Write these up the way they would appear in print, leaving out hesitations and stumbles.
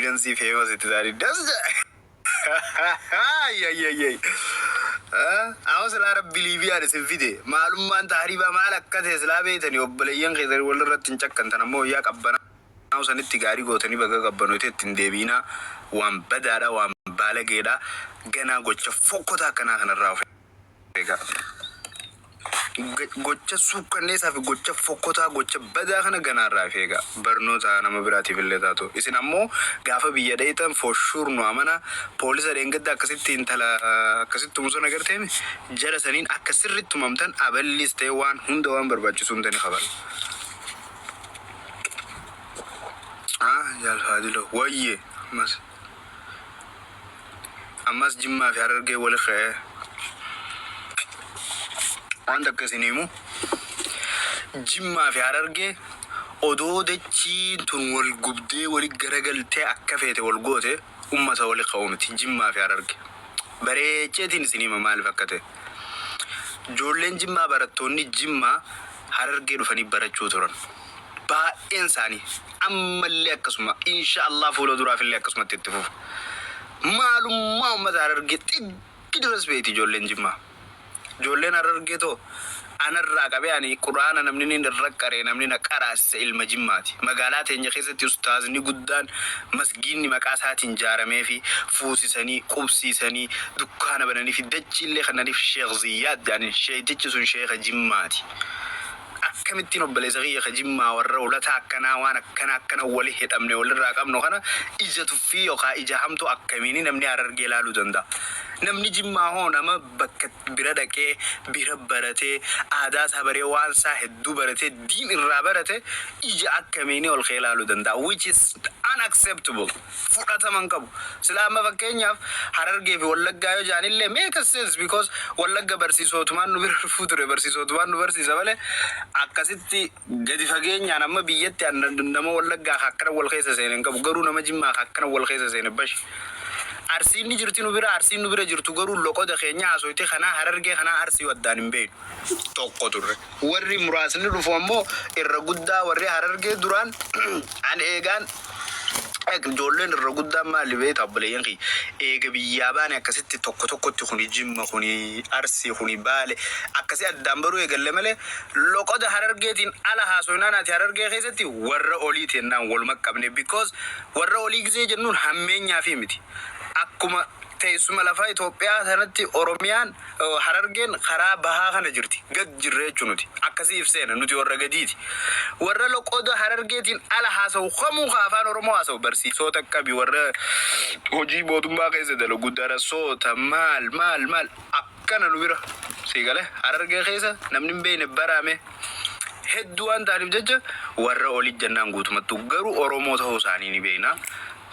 Confidence famous itti ta'anii das jedha. Ayyayyayy. Amma silaa rabbi Liibiyaan isin fide maalummaan taariibaa maal akka ta'e silaa beeytanii obboleeyyan keessanii walirratti hin cakkantan. Ammoo wayyaa qabbanaa sanitti gaarii gootanii baga qabbanootee ittiin deebiinaa. Waan badaadha, waan baalageedha. Ganaa gocha fokkotaa akkanaa kanarraa of eegaa. Gocha suukkanneessaa fi gocha fokkotaa, gocha badaa kana ganaarraa of eegaa. Barnoota nama biraatiif illee taatu. Isin ammoo gaafa biyya dheeytan, for sure nu amana, poolisa dheengadda akkasitti intala akkasitti tumu sana agarteemi, jara saniin akka sirritti tumamtan aballis ta'e waan hunda waan barbaachisu hunda ni kabala. Ah, jaal Faadiloo wayye, ammas ammas Jimmaa fi Harargee wali ka'ee. Waan takka isin himu, Jimmaa fi Harargee odoo dachiin tun wal gubdee wali garagaltee akka feete wal goote ummata wali ka'u miti Jimmaa fi Hararge. Bareecheetiin isin hima maaliif akka ta'e. Ijoolleen Jimmaa, barattoonni Jimmaa Harargee dhufanii barachuu turan. Baay'een isaanii ammallee akkasuma, insha Allah fuula duraafillee akkasumatti itti fufu. Maalummaa ummata Harargee xiggi duras beekti ijoolleen Jimmaa. Ijoolleen Harargee too anarraa qabee, ani Qur'aana namni ni irra qaree, namni na qaraasise ilma Jimmaati. Magaalaa teenya keessatti ustaazni guddaan masgiinni maqaa isaatiin jaaramee fi fuusisanii, qubsiisanii, dukkaana bananii fi dachiillee kannaniif Sheekh Ziyyaad jedhaniin, sheeytichi sun sheekha Jimmaati. Akkamittiin obboleessa kiyya ka Jimmaa, warra ulataa akkanaa, waan akkana akkana wali hidhamne walirraa qabnu kana ija tuffii yookaa ija hamtuu akkamiini namni Harargee laaluu danda'a? Namni Jimmaa hoo nama bakka bira dhaqee, bira baratee, aadaa isaa baree, waan isaa hedduu baratee, diin irraa barate ija akkamiini ol ka'ee laaluu danda'a? Which is unacceptable. Fudhatama hin qabu. Silaa amma fakkeenyaaf Harargee fi Wallaggaa yoo jedhanillee make a sense, because Wallagga barsiisootumaan nu bira dhufuu ture, barsiisootumaan nu barsiisa malee akkasitti gadi fageenyaan amma biyyatti nama Wallaggaa ka akkana wal keessa seene hin qabu. Garuu nama Jimmaa ka akkana wal keessa seene bashi. Arsiin ni jirti nu bira, Arsiin nu bira jirtu garuu loqoda keenya haasoyti kanaa Harargee kanaa Arsii addaan hin beeknu. Tokko turre. Warri muraasni dhufu ammoo irra guddaa warri Harargee duraan an eegaan ijoolleen irra guddaan maali beektaa, obboleeyyan kiyya, eega biyyaa baane akkasitti tokko tokkotti kuni Jimma, kuni Arsii, kuni Baale, akkasi addaan baruu eegalle malee loqoda Harargeetiin ala haasoynaan ati Harargee keessatti warra olii tennaan waluma qabne, because warra olii gisee jennuun hammeenyaa fi miti. Akkuma teessuma lafaa Itoophiyaa sanatti Oromiyaan, Harargeen karaa bahaa kana jirti. Gad jirra jechuun nuti. Akkasii ibseena, nuti warra gadiiti. Warra loqoda Harargeetiin ala haasa'u kamuu ka afaan Oromoo haasa'u barsiisota qabi, warra hojii mootummaa keessa dalagu, darasoota, maal maal maal akkana nu bira. Sii galee, Harargee keessa namni hin beekne baraame hedduu waan ta'aniif jecha warra olii jennaan guutumattuu, garuu Oromoo ta'uu isaanii ni beekna.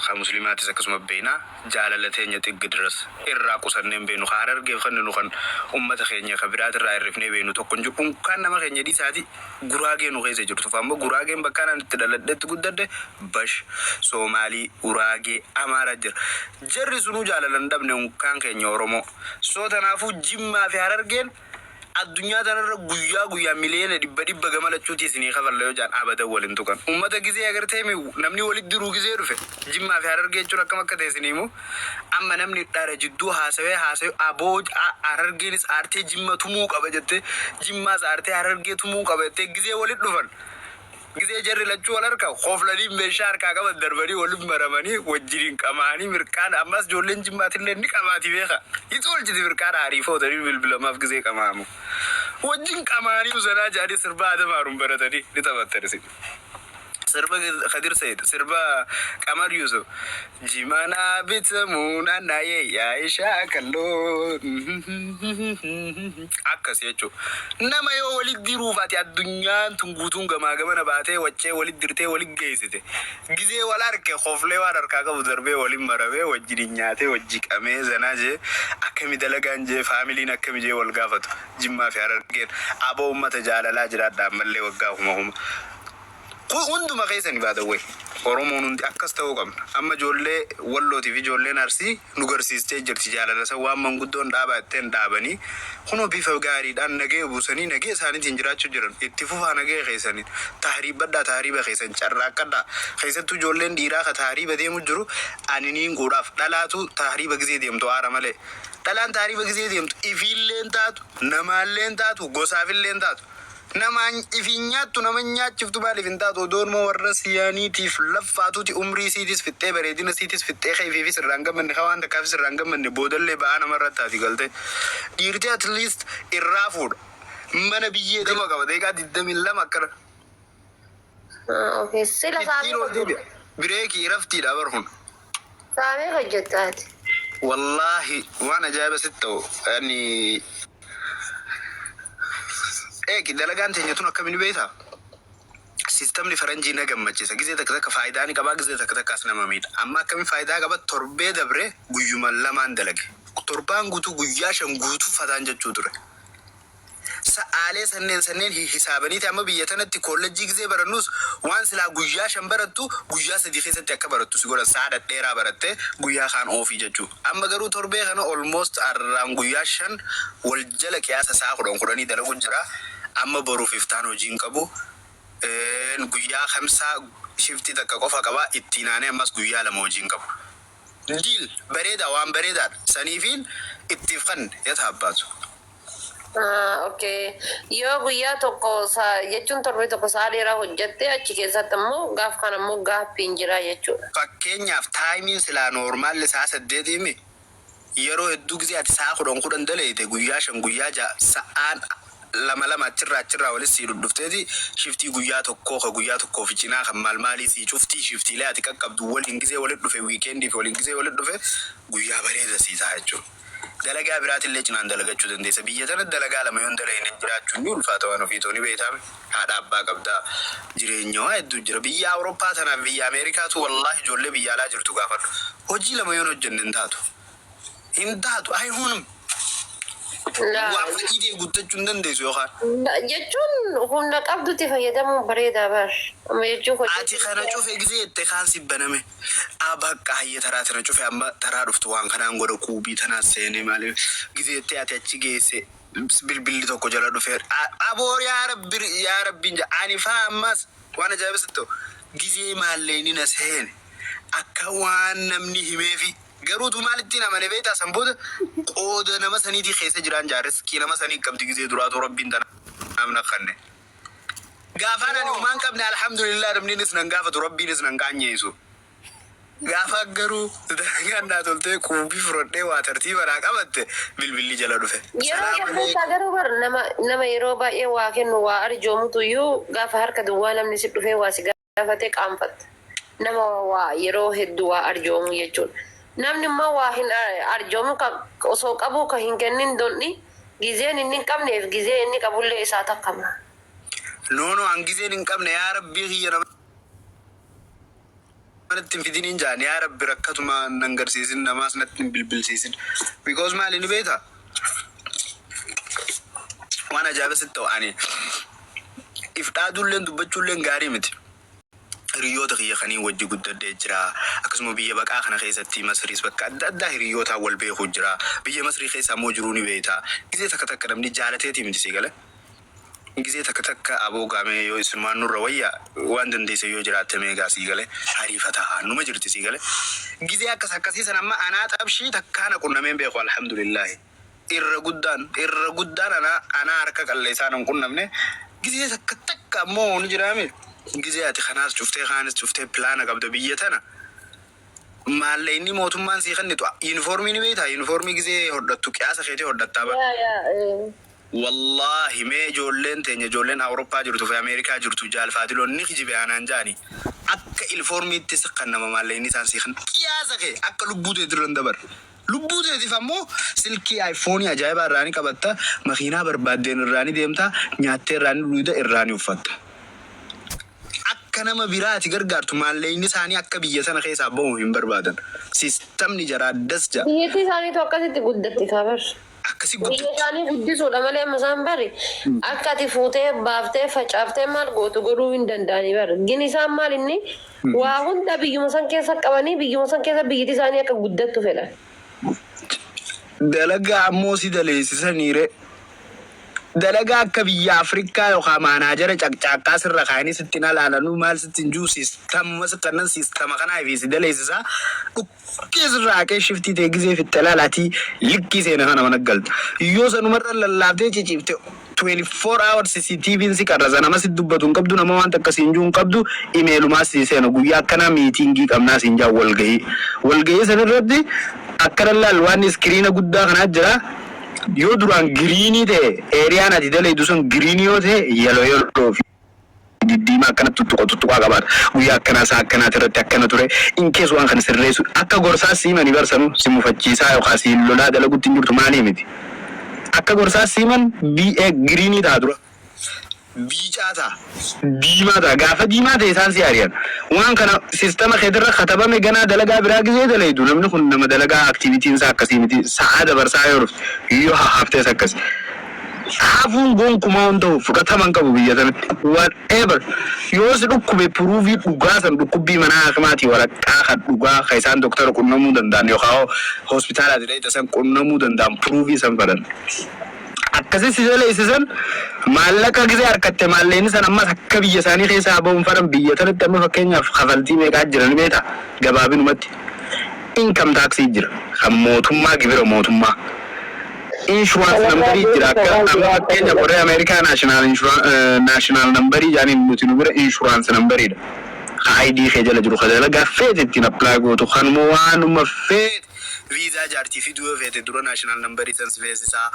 Ka Muslimaatis akkasuma beekna. Jaalala teenya xiggi diras irraa qusannee hin beeknu. Ka Harargeef kenninu kan ummata keenya ka biraatirraa hirrifnee beeknu tokko hin jiru. Unkaan nama keenya dhiisaati Guraagee nu keessa jirtu. Ammoo Guraageen bakka anaan itti dhaladhetti guddadhe bash, Soomaalii, Uraagee, Amaaraa jira. Jarri sunuu jaalala hin dhabne unkaan keenya Oromoo. So tanaafuu Jimmaa fi Harargeen addunyaa tanarra guyyaa guyyaan miliyoona dhibba dhibba gama lachuutii isinii kafalla yoo jedhan abadan wal hin tuqan. Ummata gizee agartee mi namni walitti diruu gizee dhufe Jimmaa fi Harargee jechuun akkam akka ta'e isinii himu. Amma namni dhara jidduu haasawee haasawee aboo Harargeenis aartee Jimma tumuu qaba jettee, Jimmaas aartee Harargee tumuu qaba jettee gizee walitti dhufan. Gizee jarri lachuu wal harka koflanii meeshaa harkaa qaban darbanii waliin maramanii wajjiniin qamaanii mirqaan. Ammas ijoolleen Jimmaatillee ni qamaati beeka. Ni tolchiti mirqaan aariifootanii bilbilamaaf gizee qamaamu. Wajjin qamaanii usanaa jedhanii sirba Adam Haarun baratanii ni taphattan isin. Sirba Kadir Sayid, sirba Qamar Yusuf. Jimanaa bitamuu naanna'ee yaa'ishaa kalloo akkas jechuudha. Nama yoo walitti diruuf ati addunyaan tun guutuun gamaa gamana baatee waccee walitti dirtee walitti geessite. Gizee wal harke koflee waan harkaa qabu darbee waliin maramee wajjin nyaatee wajji qamee zanaa jee akkami dalagaan jee faamiliin akkami jee wal gaafatu. Jimmaa fi Harargeen aboo uummata jaalalaa jiraadha ammallee waggaa kuma kuma. Kun hunduma keessani, by the way. Oromoon hundi akkas ta'uu qabna. Amma ijoollee Wallootii fi ijoolleen Arsii nu garsiistee jirti jaalala san. Waan manguddoon dhaabaa itteen dhaabanii kunoo bifa gaariidhaan nagaya buusanii nagaya isaaniitiin jiraachuu jiran. Itti fufaa nagaya keessaniin. Tahriibbadhaa, tahriiba keessan carraaqqadhaa. Keessattuu ijoolleen dhiiraa ka tahriiba deemu jiru ani niin guudhaaf. Dhalaatu tahriiba gizee deemtu aara malee. Dhalaan tahriiba gizee deemtu ifiilleen taatu, namaalleen taatu, gosaafilleen taatu. Namaan ifiin nyaattu nama hin nyaachiftu. Maaliif hin taatu? Odoonuma warra siyaaniitiif laffaatuuti umrii siitis fixxee, bareedina siitis fixxee, ka ifiifis irraa hin gammanne, ka waan takkaafis irraa hin gammanne, boodallee ba'aa namarra taati galte. Dhiirti at least irraa fuudha. Mana biyyee dama qaba, daqiiqaa 22 akkana. Ah, okay. Sila Ittiin saamee ol deebi'a. Bireekii raftiidha bar kun. Saamee hojjettaati. Wallaahi waan ajaa'iba sitti ta'u ani eegi dalagaan teenya tun akkamiin beektaa? Sistamni faranjii na gammachiisa. Gizee takka takka faayidaa ni qabaa, gizee takka takkaas nama miidha. Amma akkamiin faayidaa qaba? Torbee dabre guyyuma lamaan dalage. Torbaan guutuu, guyyaa 5 guutuu fataan jechuu ture. Sa'aalee sanneen hisaabaniiti. Amma biyya tanatti kollejjii gizee barannus waan silaa guyyaa 5 barattu guyyaa 3 keessatti akka barattu si godhan, sa'a dhadheeraa barattee guyyaa kaan oofii jechuu. Amma garuu torbee kana almost arraan guyyaa 5 wal jala qiyaasa sa'a 10 10 dalagu jira. Amma boruuf iftaan hojii hin qabu. Guyyaa Kamsaa shiftii takka qofa qaba, ittiin aanee ammas guyyaa 2 hojii hin qabu. Deal bareedaa, waan bareedaadha. Saniifiin ittiif kan yata abbaatu. Ah, okay. Yoo guyyaa tokko jechuun torbee tokko sa'a dheeraa hojjatte, achi keessatti ammoo gaaf kana ammoo gaaffiin jira jechuudha. Fakkeenyaaf, timeiin silaa normalli sa'a 8mi, yeroo hedduu gisee ati sa'a 10 10 daleeyte guyyaa 5, guyyaa 6, sa'aan lama lama achirraa walis sii dhudhufteeti shiftii guyyaa tokkoo ka guyyaa tokkoo fi cinaa kan maal maalii sii cuftii, shiftiilee ati qaqqabdu waliin gisee walit dhufe, weekendii fi waliin gisee walit dhufe, guyyaa bareeda sii ta'a jechuudha. Dalagaa biraatillee cinaan dalagachuu dandeessa. Biyya tana dalagaa lama yoon dalagne jiraachuun ni ulfaata. Waan ofiitoo ni beektaame. Haadha abbaa qabdaa. Jireenya waa hedduu jira. Biyya Awurooppaa tanaaf biyya Ameerikaatu, wallaahi, ijoollee biyya alaa jirtu gaafadhu. Hojii lama yoon hojjenne hin taatu. Hin taatu. Ayihuunum. Waan fedhii ta'e guuttachuu hin dandeessu yookaan. Jechuun humna qabdutti fayyadamuun bareedaa bar. Amma jechuun Ati kana cufe gisee jette kaan si baname. Bakka hayya taraa tana cufe, amma taraa dhuftu waan kanaan godha, quubii tanaas seenee maaliif gisee jettee ati achi geesse, bilbilli tokko jala dhufe. Aboo, yaa Rabbi, yaa Rabbiin jedha, ani faa ammas waan ajaa'iba sitti ta'u, gizee maalleeni na seene akka waan namni himeefi garuutu maalittiin amane beektaa? San booda qooda nama saniitii keessa jiraan jaa, riskii nama sanii qabdi. Gizee duraatu Rabbiin tanaaf na kanne. Gaafaan ani homaa hin qabne, alhamdulillah, namninis nan gaafatu, Rabbiinis nan qaanyeessu. Gaafa garuu dalagaan naa toltee quubii fudhadhee waa tartiiba naa qabatte, bilbilli jala dhufe. Yeroo Salaam jalqabaa alaikum. Garuu bar nama yeroo baay'ee waa kennu, waa arjoomutu iyyuu gaafa harka duwwaa namni si dhufee waa si gaafate qaanfatta. Nama waa yeroo hedduu waa arjoomu jechuudha. Namni immoo waa hin arjoomu, ka osoo qabuu ka hin kennin donni, gizeen inni hin qabneef gizee inni qabullee isaa takkama. No, no, an gizeen hin qabne, yaa Rabbii kiyya, nama natti hin fidiniin jaan. Yaa Rabbi, rakkatuma nan garsiisin, namaas natti hin bilbilsiisin. Because maali ni beektaa? Waan ajaa'iba sitti ta'u, ani if dhaaduulleen dubbachuulleen gaarii miti. Hiriyoota kiyya kaniin wajji guddadhee jira. Akkasuma biyya baqaa kana keessatti Masriis bakka adda addaa hiriyootaan wal beekuu jira. Biyya Masrii keessa ammoo jiruu ni beekta. Gizee takka takka namni jaalateetii miti, si gale. Gizee takka takka aboo gaamee yoo isinumaan nurra wayya waan dandeesse yoo jiraatte meegaa, sii gale, hariifataa numa jirti, sii gale. Gizee akkas akkasii san amma anaa xabshii takkaa na qunnameen beeku, alhamdulillaahi. Irra guddaan anaa harka qalleessaa nan qunnamne. Gizee takka takka ammoo ni jiraame. Gizee ati kanaas cuftee kaanis cuftee pilaana qabda, biyya tana maallaqni mootummaan sii kennitu, yuunifoormii ni beektaa? Yuunifoormii gizee hodhattu qiyaasa keetii hodhattaa bara. Yaa yaa. Wallaahi, mee ijoolleen teenya, ijoolleen Awurooppaa jirtu fi Ameerikaa jirtu, jaalfaatiloon ni kijibe aanaan jaani, akka ilfoormiitti siqqan nama maallaqni isaan sii kennu qiyaasa kee akka lubbuu teetirra hin dabarre. Lubbuu teetiif ammoo silkii iPhoneii ajaa'ibaa irraa ni qabatta, makiinaa barbaaddeen irraa ni deemta, nyaattee irraa ni dhugda, irraa ni uffatta. Akka nama biraati gargaartu maallaqni isaanii akka biyya sana keessaa bahu hin barbaadan. Sistamni jaraa das ja'a. Biyyattii isaaniitu akkasitti guddatti kabar. Akkasi Biyya guddatti. Isaanii guddisuudha malee amma isaan bari akka ati fuutee baaftee facaaftee maal gootu godhuu hin danda'anii bari. Gin isaan maal inni waa hunda biyyuma san keessa qabanii, biyyuma san keessa biyyiti isaanii akka guddattu fedhan. Dalagaa ammoo si daleessisaniire. Dalagaa akka biyya Afrikaa yookaan manager caqcaqqaa sirra kaayanii sitti hin alaalanuu, maal sitti hin jiru, systemuma si kannan systema kanaa fi si daleessisaa dhukkee sirraa haqee shiftii ta'e gizee fixxe laalaatii likkii seena kana mana galta. Yoo sanumarra lallaaftee ciciifte, 24 hours CCTV'n si qarrasa. Nama si dubbatu hin qabdu, nama waan takka siin jiru hin qabdu. Emailumaa si seena, guyyaa akkanaa meetingii qabnaa siin jaa, walgahii. Walgahii sanirratti akkana laal, waan screena guddaa kanaa jira. Yoo duraan greenii ta'e, areaan ati dalaydu sun greenii yoo ta'e, yellow yellow fi diddiimaa akkana tuttuqa tuttuqaa qabaata. Guyyaa akkanaa isaa akkanaati irratti akkana ture. In case waan kana sirreessu akka gorsaa siimanii barsanu si mufachiisaa yookaan si lolaa dalagutti hin jirtu maalii miti. Akka gorsaa siiman BA greenii ta'a dura. Biicaa ta'a. Diimaa ta'a. Gaafa diimaa ta'e isaan si ari'an. Waan kana systema keetirra katabame, ganaa dalagaa biraa gizee dalaydu, namni kun nama dalagaa activityn isaa akkasii miti. Sa'aa dabarsaa yoo dhufte, yoo haftees akkas. Hafuun gonkumaa hin ta'u, fudhatama hin qabu biyya sanatti. Whatever. Yoo si dhukkube, proofii dhugaa san, dhukkubbii manaa hakimaatii waraqaa kan dhugaa kan isaan doktara qunnamuu danda'an yookaan hospitaalaati dhayita san qunnamuu danda'an, proofii san fedhan. Akkasi si daleessisan. Maallaqa gisee harkatte, maallaqni san ammas akka biyya isaanii keessaa bahuun fedhan. Biyya tanatti amma fakkeenyaaf kafaltii meeqaa jira ni beektaa? Gabaabinumatti. Income taxii jira, kan mootummaa, gibira mootummaa. Insurance numberii jira. Akka amma fakkeenyaaf warri Ameerikaa national numberii jaaniin, nuti nu bira insurance numberiidha. Ka ID kee jala jiru, ka dalagaa feete ittiin apply gootu, kanuma waanuma feete, viizaa jaartii fiduu yoo feete, dura national numberii san si feesisaa.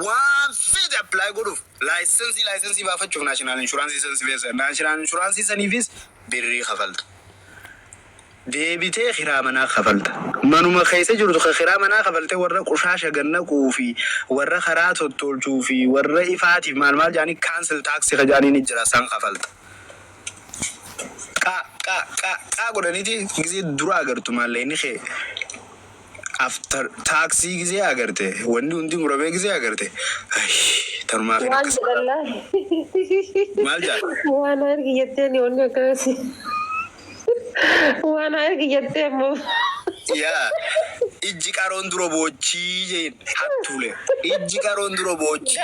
Waan feete apply godhuuf, licensii baafachuuf national insurance san si feesisa. National insurance saniifis birrii kafalta. Deebitee kiraa manaa kafalta. Manuma keessa jirtu ka kiraa manaa kafaltee, warra qushaasha gannaquu fi warra karaa tottolchuu fi warra ifaatiif maal maal jedhanii council taxii ka jedhanii ni jira, san kafalta. Qaa qaa qaa qaa godhaniiti gisee dura agartu maallaqni kee after taxii gisee agarte, wanni hundi muramee gisee agarte, tanumaaf hin Waan akkas jedhallaa. Maal jedha? Waan ergi jetteen wanni akkasii. Waan ergi jettee immoo. Yaa, ijji qaroon dura boochii jeen hattuule. Ijji qaroon dura boochii.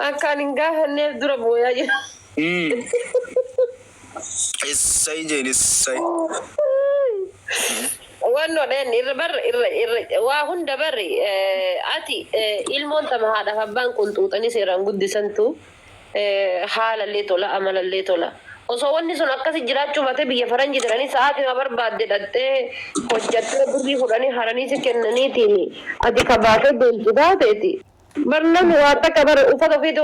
Akka ani hin gaafanneef dura booyaa jira. Issay jeen, issay. Wanno dheen irra bar irra irra waa hunda barri ati ilmoon tama haadhaaf abbaan qunxuuxanii seeraan guddisantu haalallee tola, amalallee tola. Osoo wanni sun akkasi jiraachuu baate, biyya faranji jedhanii sa'aatii barbaadde dhattee hojjattee birrii fudhanii haranii si kennaniitiin ati kabaatee deemtu taateeti. Bar namni waa takka bar uffata ofiitu